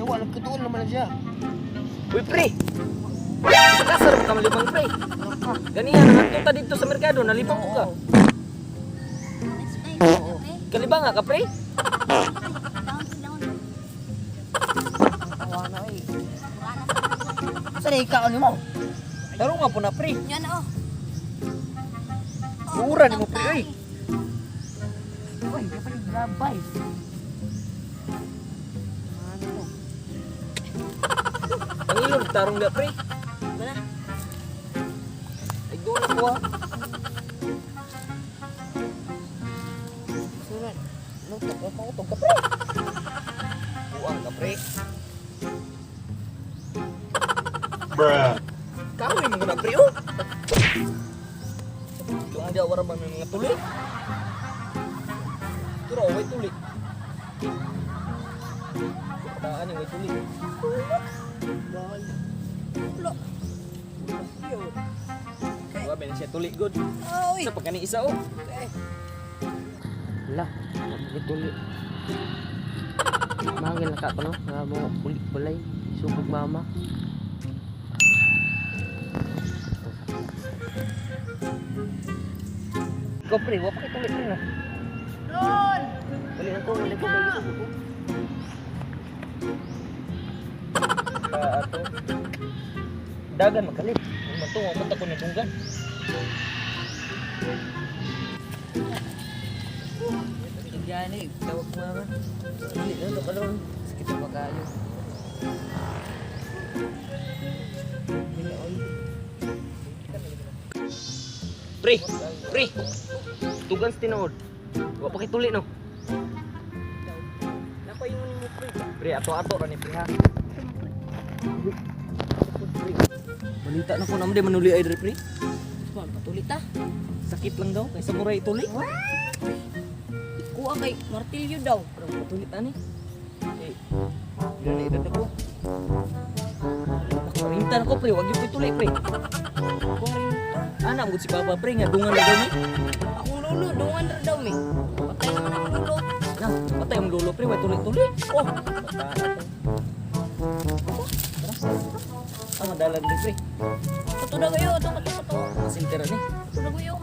Wala nagkutuon naman na siya. Uy, pre! Kasarap ka malibang, pre. Ganiya, nangadto ta dito sa merkado, nalibang ko ka. Kalibang nga ka, pre. Tawa na eh. Sa na ikaon mo? Laro nga po na, pre. Yan oh. Luura ni mo, pre, oy. Uy, di pa naglabay. Ano? Pangilon, tarong da, pre. Wala. Ay, doon ako, ha. Surat. Lutok, pautog ka pre. Buang ka, pre. Bruh. Kahoy mo na, pre, oh. Yung ada wala ba may mga tuli? Turo, way tuli. Kataan yung way tuli. Wala. Wa ben siya tuli good. Oy. Sa pagkani isa oh. Lah, magtuli. Mangil na ka pa no? Nga mo ulit balay. Sugod mama. Ikaw pre, wa pa kay tuli pre na. Ron. Balik na ko, balik ko, balik ko. Ka ato. Dagan makalit. Man to, wa man ta ko nadunggan. Gani, tawag mama. Dili na to karon. Sakit na kayo. Pre, pre. Tugan sa tinuod. Wa pa kay tuli no. Napaingon mo pre. Pre, ato-ato ra ni pre ha. Balita na ko naman di manuli ay dre pre. Man, patulit ta. Sakit lang daw kay samurai tuli. Kuha kay martilyo daw. Pero patulit ani. Eh, pila na edad ako. Nakarintan ako pre, wag yung tuli pre. Ana mo si Papa pre nga dungan na daw ni. Akong lolo, dungan ra daw mi. Patay naman akong lolo. Na, patay ang lolo pre, way tuli-tuli. Oh, bata. Tara. Ah, madalan din pre. Kato na kayo, ato kato kato. Masintera ni. Kato na kayo.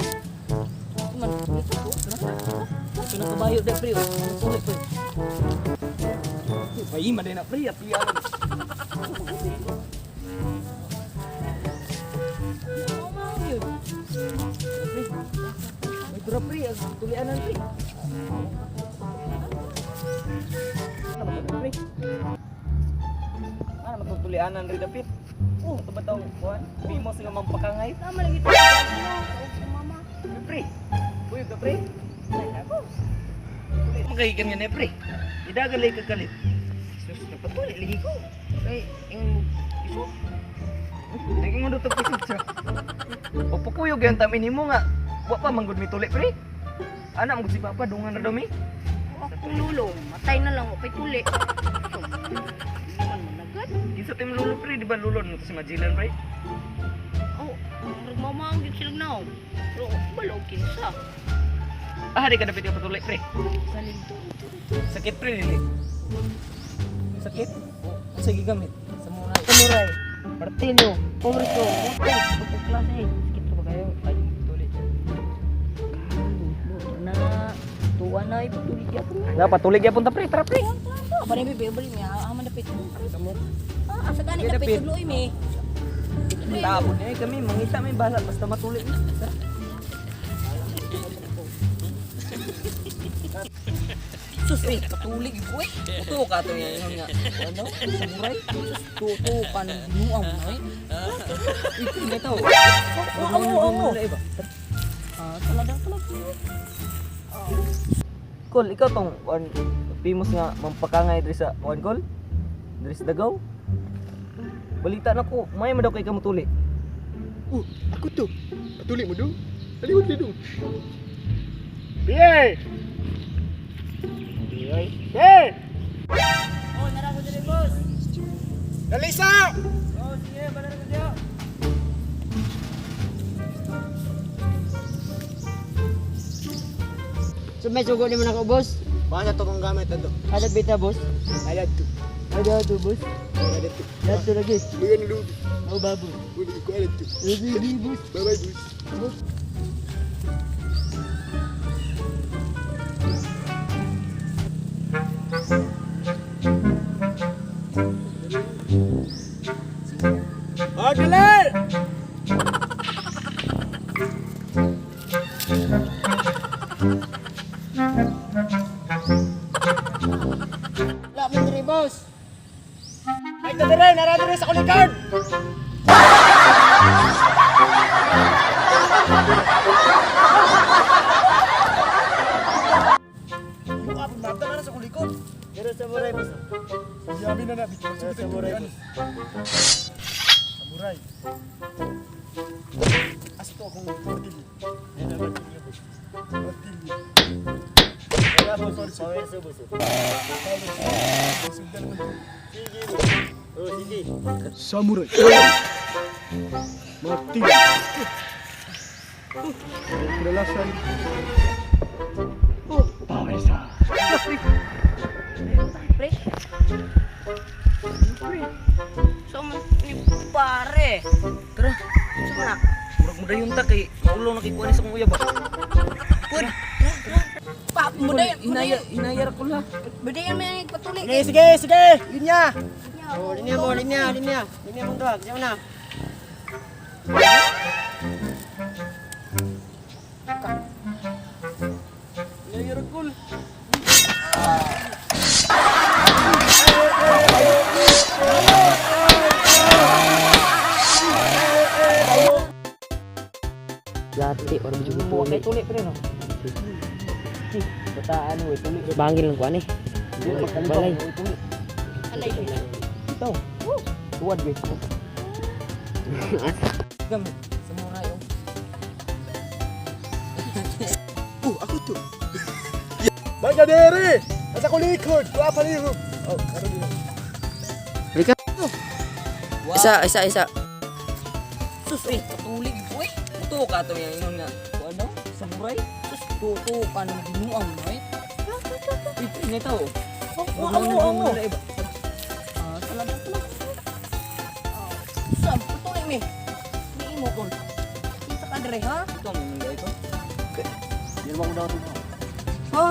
Man, ito ko. Ito na kabayo de pre. Oh. Tuli pre. Bayi man din na pre at iya. Yun. Pre. May tura pre, ang tulianan pre. Ano ba ito, pre? Ano man itong tulianan rin dapit? Oh, ito ba daw kuan? Pimos nga mampakangay. Tama lagi ito. Ano, sa mama. Pre. Uy, ka pre. Makahigan nga na pre. Idagan lagi kakalit. Sus, napatuli lagi ko. Pre, ingon mo. Iso. Naging mo dito pisot siya. O pukuyog yan tamin nimo nga. Wa pa manggod mi tuli pre. Ana manggod si Papa dungan na daw mi. Akong lolo, matay na lang, wapay tuli. Man, managat. Kinsa tim lulo pre, di ba lulo no si Magellan pre? Oh, murag mama ang gyud silang naong. Pero balaw kinsa. Ah, di ka dapat ka patuli pre. Salin to. Sakit pre dili. Sakit? Unsa gigamit? Samurai. Samurai. Martilyo. Pobre ko. Puto. Puto klase. Sakit na ba kayo? Ay, tuli. Buto na. Tuwa na ipatulig yapon na. Dapat tulig yapon ta pre, tara pre. Ah, pa rin bebe, bali niya. Ah, man dapit. Ah, asa gani Sige, dapit dapit. tudloy mi. Tapon eh kami mangita may bahala basta matuli. Sus, eh, patulig ko eh. Uto ka to yan nga. Ano? Samurai? Tuto kan binuang mo eh. Ito nga to. Oo, oo, oo. Ah, talaga talaga. Kol, ikaw tong one famous nga mampakangay diri sa one kol. Diri sa Dagaw. Balita na ko, may man daw kay kamutuli. Oh, aku tu. Patuloy mo do. Aliwag na do. Biye! Biye! Oh, nara ko diri, boss. Dalisa! Oh, sige, bala na kayo. So may sugo ni mo na ko, boss. Baka sa to kong gamit ato. Alad bita, boss. Alad to. Ada tu, bos. Dato lagi. Mga nulubi. Oh, babu. Uli ko alam to. Sige, bos. Bye-bye, boss. Aguilar! Wala mo diri, boss. Ay, tadere! Nara sa kulikard! Mata na sa kulikod. Pero samurai, boss. Yabi na na. Bitaw Pero samurai, boss. Samurai. Asto akong martilyo. Ano ba niyo, boss? Martilyo. Wala, boss. Power sa boss. Sundan mo. Sige, boss. Oh, sige. Samurai. Martilyo. Kadalasan. Pre. Pre. So man ni pare. Tara, So man na. murag mo dayon ta kay maulo na kay kuan sa kong uyab ba. Pud. Pa, muday, Hinaya, hinayar ko la. Muday may patuli. Sige, sige, sige. Linya. Oh, linya mo, linya, linya. Linya mong duha. Siya na. Hinayar ko. Lati or medyo Kay tuli pre no. Bataan we tuli. Bangil lang kuan eh. Balay. Alay. Ito. Tuwad we. Gam samurai oh. Oh, ako to. Bagadere! Nasa kulikod! Wala pa lihok! Oh, ano din? Isa, isa, isa. Sus, eh, katulig ko eh. Mutuo ka to yung ingon nga. Kuan daw? Samurai? Sus, tuto ka ng ginuang no eh. Uy, pre, nga ito. Oo, oo, oo. Ah, talaga talaga. Sam, patuli mi. Di mo kon. Kinsa ka dre ha? Ito ang imong ito. Yan mo daw ito. Ha?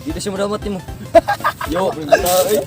Dito siya madamot nimo. Yo, pre, bata eh.